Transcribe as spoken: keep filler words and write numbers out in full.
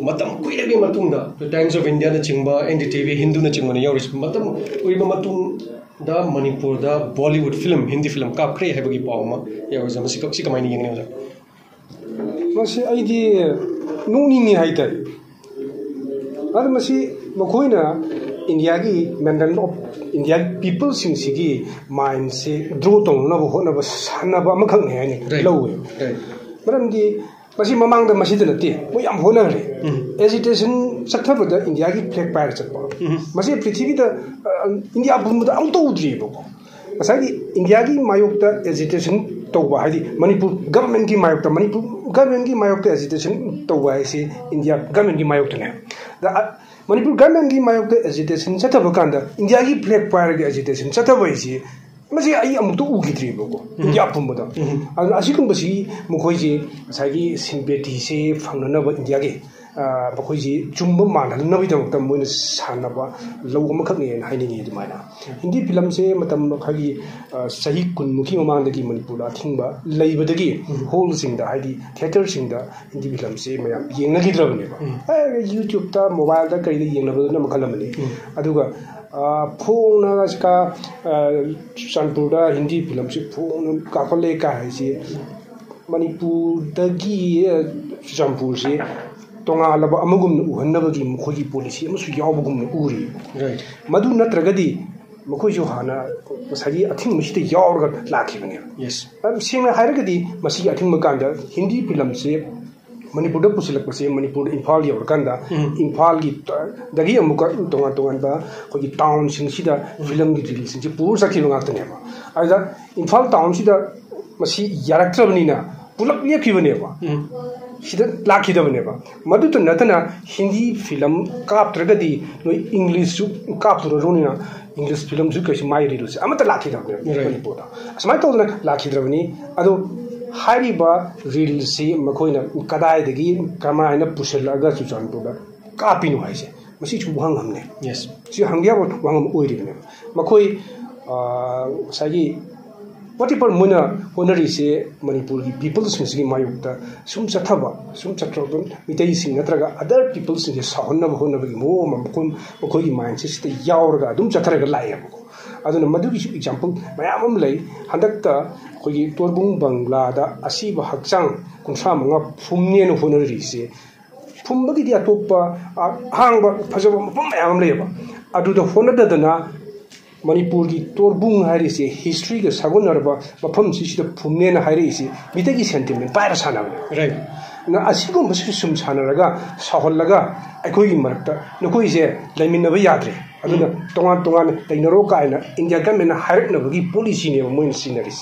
ꯃꯇꯝ ꯀꯨꯏꯔꯕꯒꯤ ꯃꯇꯨꯡꯗ ꯇꯥꯏꯝꯁ ꯑꯣꯐ ꯏꯟꯗꯤꯌꯥꯅꯆꯤꯡꯕ, ꯑꯦꯟ ꯗꯤ ꯇꯤ ꯚꯤ ꯍꯤꯟꯗꯨꯅꯆꯤꯡꯕꯅ ꯌꯥꯎꯔꯤꯁꯤ, ꯃꯇꯝ ꯀꯨꯏꯔꯕ ꯃꯇꯨꯡꯗ ꯃꯅꯤꯄꯨꯔꯗ ꯕꯣꯂꯤꯋꯨꯗ ꯐꯤꯂꯝ, ꯍꯤꯟꯗꯤ ꯐꯤꯂꯝ ꯀꯥꯞꯈ꯭ꯔꯦ ꯍꯥꯏꯕꯒꯤ ꯄꯥꯎ ꯑꯃ ꯌꯥꯎꯔꯤꯁꯦ꯫ ꯃꯁꯤ ꯀ-, ꯁꯤ ꯀꯃꯥꯏꯅ ꯌꯦꯡꯒꯅꯤ, ꯑꯣꯖꯥ? ꯃꯁꯤ ꯑꯩꯗꯤ ꯅꯣꯛꯅꯤꯡꯉꯤ ꯍꯥꯏꯇꯥꯔꯦ꯫ ꯑꯗꯨ ꯃꯁꯤ ꯃꯈꯣꯏꯅ ꯏꯟꯗꯤꯌꯥꯒꯤ ꯃꯦꯟꯇꯦꯟ ꯑꯣꯐ ꯏꯟꯗꯤꯌꯥꯒꯤ ꯄꯤꯄꯜꯁꯤꯡꯁꯤꯒꯤ ꯃꯥꯏꯟꯁꯦ ꯗ꯭ꯔꯣ ꯇꯧꯅꯅꯕ ꯍꯣꯠꯅꯕ ꯁꯥꯟꯅꯕ ꯑꯃꯈꯛꯅꯤ ꯍꯥꯏꯅ Right. ꯂꯧꯋꯦ꯫ Right. ꯃꯔꯝꯗꯤ ꯃꯁꯤ ꯃꯃꯥꯡꯗ ꯃꯁꯤꯗ ꯅꯠꯇꯦ, ꯃꯣꯏ ꯌꯥꯝ ꯍꯣꯠꯅꯈ꯭ꯔꯦ꯫ ꯎꯝ. ꯑꯦꯖꯤꯇꯦꯁꯟ ꯆꯠꯊꯕꯗ ꯏꯟꯗꯤꯌꯥꯒꯤ ꯐ꯭ꯂꯦꯛ ꯄꯥꯏꯔ ꯆꯠꯄ꯫ ꯎꯝ. ꯃꯁꯤ ꯄ꯭ꯔꯤꯊꯤꯕꯤꯗ, ꯑ, ꯏꯟꯗꯤꯌꯥ ꯄꯨꯝꯕꯗ ꯑꯃꯨꯛꯇ ꯎꯗ꯭ꯔꯤꯕꯀꯣ꯫ ꯉꯁꯥꯏꯒꯤ ꯏꯟꯗꯤꯌꯥꯒꯤ ꯃꯥꯌꯣꯛꯇ ꯑꯦꯖꯤꯇꯦꯁꯟ ꯇꯧꯕ, ꯍꯥꯏꯗꯤ ꯃꯅꯤꯄꯨꯔ ꯒꯚꯔꯟꯃꯦꯟꯠꯀꯤ ꯃꯥꯌꯣꯛꯇ, ꯃꯅꯤꯄꯨꯔ ꯒꯚꯔꯟꯃꯦꯟꯠꯀꯤ ꯃꯥꯌꯣꯛꯇ ꯑꯦꯖꯤꯇꯦꯁꯟ ꯇꯧꯕ ꯍꯥꯏꯁꯤ ꯏꯟꯗꯤꯌꯥ ꯒꯚꯔꯟꯃꯦꯟꯠꯀꯤ ꯃꯥꯌꯣꯛꯇꯅꯦ꯫ ꯑꯗ, ꯑ, ꯃꯅꯤꯄꯨꯔ ꯒꯚꯔꯟꯃꯦꯟꯠꯀꯤ ꯃꯥꯌꯣꯛꯇ ꯑꯦꯖꯤꯇꯦꯁꯟ ꯆꯠꯊꯕ ꯀꯥꯟꯗ ꯏꯟꯗꯤꯌꯥꯒꯤ ꯐ꯭ꯂꯦꯛ ꯄꯥꯏꯔꯒ ꯑꯦꯖꯤꯇꯦꯁꯟ ꯆꯠꯊꯕ ꯍꯥꯏꯁꯤ, ꯃꯁꯤ ꯑꯩ ꯑꯃꯨꯛꯇ ꯎꯈꯤꯗ꯭ꯔꯤꯕꯀꯣ, ꯏꯟꯗꯤꯌꯥ ꯄꯨꯝꯕꯗ꯫ ꯑꯗꯨꯅ ꯑꯁꯤꯒꯨꯝꯕꯁꯤ ꯃꯈꯣꯏꯁꯤ ꯉꯁꯥꯏꯒꯤ ꯁꯤꯝꯄꯦꯊꯤꯁꯦ ꯐꯪꯅꯅꯕ ꯏꯟꯗꯤꯌꯥꯒꯤ, ꯑ, ꯃꯈꯣꯏꯁꯤ ꯆꯨꯝꯕ ꯃꯥꯟꯍꯟꯅꯕꯒꯤꯗꯃꯛꯇ ꯃꯣꯏꯅ ꯁꯥꯟꯅꯕ ꯂꯧ ꯑꯃꯈꯛꯅꯦꯅ ꯍꯥꯏꯅꯤꯡꯉꯤ꯫ ꯑꯗꯨꯃꯥꯏꯅ ꯍꯤꯟꯗꯤ ꯐꯤꯂꯝꯁꯦ ꯃꯇꯝ ꯑꯩꯈꯣꯏꯒꯤ, ꯑ, ꯆꯍꯤ ꯀꯨꯟꯃꯨꯛꯀꯤ ꯃꯃꯥꯡꯗꯒꯤ ꯃꯅꯤꯄꯨꯔꯗ ꯑꯊꯤꯡꯕ ꯂꯩꯕꯗꯒꯤ ꯍꯣꯜꯁꯤꯡꯗ, ꯍꯥꯏꯗꯤ ꯊꯤꯌꯦꯇꯔꯁꯤꯡꯗ ꯍꯤꯟꯗꯤ ꯐꯤꯂꯝꯁꯦ ꯃꯌꯥꯝ ꯌꯦꯡꯅꯈꯤꯗ꯭ꯔꯕꯅꯦꯕ꯫ ꯑꯦ, ꯌꯨꯇ꯭ꯌꯨꯕꯇ, ꯃꯣꯕꯥꯏꯜꯗ, ꯀꯩꯗ ꯌꯦꯡꯅꯕꯗꯨꯅ ꯃꯈꯜ ꯑꯃꯅꯤ꯫ ꯑꯗꯨꯒ, ꯑ, ꯐꯣꯡꯅ ꯁꯤꯀꯥ, ꯑ, ꯆꯨꯔꯆꯥꯟꯄꯨꯔꯗ ꯍꯤꯟꯗꯤ ꯐꯤꯂꯝꯁꯤ ꯐꯣꯡꯅ ꯀꯥꯞꯈꯠꯂꯦ ꯀꯥꯏ ꯍꯥꯏꯁꯤ, ꯃꯅꯤꯄꯨꯔꯗꯒꯤ, ꯑ, ꯆꯨꯔꯆꯥꯟꯄꯨꯔꯁꯤ ꯇꯣꯉꯥꯜꯂꯕ ꯑꯃꯒꯨꯝꯅ ꯎꯍꯟꯅꯕꯒꯤ ꯃꯈꯣꯏꯒꯤ ꯄꯣꯂꯤꯁꯤ ꯑꯃꯁꯨ ꯌꯥꯎꯕꯒꯨꯝꯅ ꯎꯔꯤ꯫ Right. ꯃꯗꯨ ꯅꯠꯇ꯭ꯔꯒꯗꯤ ꯃꯈꯣꯏꯁꯨ ꯍꯥꯟꯅ ꯉꯁꯥꯏꯒꯤ ꯑꯊꯤꯡꯕꯁꯤꯗ ꯌꯥꯎꯔꯒ ꯂꯥꯛꯈꯤꯕꯅꯦꯕ꯫ Yes. ꯑꯗꯨꯝ ꯁꯦꯡꯅ ꯍꯥꯏꯔꯒꯗꯤ ꯃꯁꯤꯒꯤ ꯑꯊꯤꯡꯕ ꯀꯥꯟꯗ ꯍꯤꯟꯗꯤ ꯐꯤꯂꯝꯁꯦ ꯃꯅꯤꯄꯨꯔꯗ ꯄꯨꯁꯤꯜꯂꯛꯄꯁꯦ, ꯃꯅꯤꯄꯨꯔꯗ ꯏꯝꯐꯥꯜ ꯌꯧꯔꯀꯥꯟꯗ, ꯏꯝꯐꯥꯜꯒꯤ ꯇ-, ꯗꯒꯤ ꯑꯃꯨꯛꯀ ꯇꯣꯉꯥꯟ ꯇꯣꯉꯥꯟꯕ ꯑꯩꯈꯣꯏꯒꯤ ꯇꯥꯎꯟꯁꯤꯡꯁꯤꯗ ꯐꯤꯂꯝꯒꯤ ꯔꯤꯂꯤꯖꯁꯤꯡꯁꯦ ꯄꯨꯔ ꯆꯠꯈꯤꯕ ꯉꯥꯛꯇꯅꯦꯕ꯫ ꯑꯗꯨꯗ ꯏꯝꯐꯥꯜ ꯇꯥꯎꯟꯁꯤꯗ ꯃꯁꯤ ꯌꯥꯔꯛꯇ꯭ꯔꯕꯅꯤꯅ ꯄꯨꯂꯞ ꯂꯦꯞꯈꯤꯕꯅꯦꯕ꯫ ꯁꯤꯗ ꯂꯥꯛꯈꯤꯗꯕꯅꯦꯕ꯫ ꯃꯗꯨꯇ ꯅꯠꯇꯅ ꯍꯤꯟꯗꯤ ꯐꯤꯂꯝ ꯀꯥꯞꯇ꯭ꯔꯒꯗꯤ ꯅꯣꯏ ꯏꯪꯂꯤꯁꯁꯨ ꯀꯥꯞꯇꯨꯔꯔꯨꯅꯤꯅ ꯏꯪꯂꯤꯁ ꯐꯤꯂꯝꯁꯨ ꯀꯩꯁꯨ ꯃꯥꯏ ꯔꯤꯂꯤꯖꯁꯦ ꯑꯃꯠꯇ ꯂꯥꯛꯈꯤꯗꯕꯅꯦꯕ Right. ꯃꯅꯤꯄꯨꯔꯗ꯫ ꯑꯁꯨꯃꯥꯏꯅ ꯇꯧꯗꯅ ꯂꯥꯛꯈꯤꯗ꯭ꯔꯕꯅꯤ꯫ ꯑꯗꯣ ꯍꯥꯏꯔꯤꯕ ꯔꯤꯜꯁꯤ ꯃꯈꯣꯏꯅ ꯀꯗꯥꯏꯗꯒꯤ ꯀꯃꯥꯏꯅ ꯄꯨꯁꯤꯜꯂꯛꯑꯒ ꯆꯨꯔꯆꯥꯟꯄꯨꯔꯗ ꯀꯥꯞꯄꯤꯅꯣ ꯍꯥꯏꯁꯦ, ꯃꯁꯤꯁꯨ ꯋꯥꯍꯪ ꯑꯃꯅꯦ꯫ Yes. ꯁꯤ ꯍꯪꯕ ꯌꯥꯕ ꯋꯥꯍꯪ ꯑꯃ ꯑꯣꯏꯔꯤꯕꯅꯦꯕ꯫ ꯃꯈꯣꯏ, ꯑ, ꯉꯁꯥꯏꯒꯤ Whatever ꯃꯣꯏꯅ ꯍꯣꯠꯅꯔꯤꯁꯦ, ꯃꯅꯤꯄꯨꯔꯒꯤ ꯄꯤꯄꯜꯁꯤꯡꯁꯤꯒꯤ ꯃꯥꯌꯣꯛꯇ ꯁꯨꯝ ꯆꯠꯊꯕ, ꯁꯨꯝ ꯆꯠꯊꯕ, ꯃꯤꯇꯩꯁꯤꯡ ꯅꯠꯇ꯭ꯔꯒ ꯑꯗꯔ ꯄꯤꯄꯜꯁꯤꯡꯁꯦ ꯁꯥꯎꯍꯟꯅꯕ ꯍꯣꯠꯅꯕꯒꯤ ꯃꯑꯣꯡ ꯑꯃ ꯃꯈꯣꯏ, ꯃꯈꯣꯏꯒꯤ ꯃꯥꯏꯟꯁꯦꯠꯁꯤꯗ ꯌꯥꯎꯔꯒ ꯑꯗꯨꯝ ꯆꯠꯊꯔꯒ ꯂꯥꯛꯑꯦꯕꯀꯣ꯫ ꯑꯗꯨꯅ ꯃꯗꯨꯒꯤꯁꯨ ꯑꯦꯛꯖꯥꯝꯄꯜ ꯃꯌꯥꯝ ꯑꯃ ꯂꯩ꯫ ꯍꯟꯗꯛꯇ ꯑꯩꯈꯣꯏꯒꯤ ꯇꯣꯔꯕꯨꯡ ꯕꯪꯒ꯭ꯂꯥꯗ ꯑꯁꯤꯕ ꯍꯛꯆꯥꯡ ꯀꯨꯟꯊ꯭ꯔꯥ ꯃꯉꯥ ꯐꯨꯝꯅꯦꯅ ꯍꯣꯠꯅꯔꯤꯁꯦ, ꯐꯨꯝꯕꯒꯤꯗꯤ ꯑꯇꯣꯞꯄ, ꯑ, ꯑꯍꯥꯡꯕ ꯐꯖꯕ ꯃꯐꯝ ꯃꯌꯥꯝ ꯑꯃ ꯂꯩꯌꯦꯕ꯫ ꯑꯗꯨꯗ ꯍꯣꯠꯅꯗꯗꯅ ꯃꯅꯤꯄꯨꯔꯒꯤ ꯇꯣꯔꯕꯨꯡ ꯍꯥꯏꯔꯤꯁꯦ, ꯍꯤꯁꯇ꯭ꯔꯤꯒ ꯁꯥꯒꯣꯟꯅꯔꯕ ꯃꯐꯝꯁꯤꯁꯤꯗ ꯐꯨꯝꯅꯦꯅ ꯍꯥꯏꯔꯛꯏꯁꯦ, ꯃꯤꯇꯩꯒꯤ ꯁꯦꯟꯇꯤꯃꯦꯟ ꯄꯥꯏꯔ ꯁꯥꯟꯅꯕꯅꯦ꯫ Right. ꯅ ꯑꯁꯤꯒꯨꯝꯕꯁꯤꯁꯨ ꯁꯨꯝ ꯁꯥꯟꯅꯔꯒ, ꯁꯥꯎꯍꯜꯂꯒ, ꯑꯩꯈꯣꯏꯒꯤ ꯃꯔꯛꯇ ꯅꯈꯣꯏꯁꯦ ꯂꯩꯃꯤꯟꯅꯕ ꯌꯥꯗ꯭ꯔꯦ, ꯑꯗꯨꯅ ꯇꯣꯉꯥꯟ ꯇꯣꯉꯥꯟꯅ ꯂꯩꯅꯔꯣ ꯀꯥꯏꯅ ꯏꯟꯗꯤꯌꯥ ꯒꯃꯦꯟꯅ ꯍꯥꯏꯔꯛꯅꯕꯒꯤ ꯄꯣꯂꯤꯁꯤꯅꯦꯕ ꯃꯣꯏꯅ ꯁꯤꯖꯤꯟꯅꯔꯤꯁꯦ꯫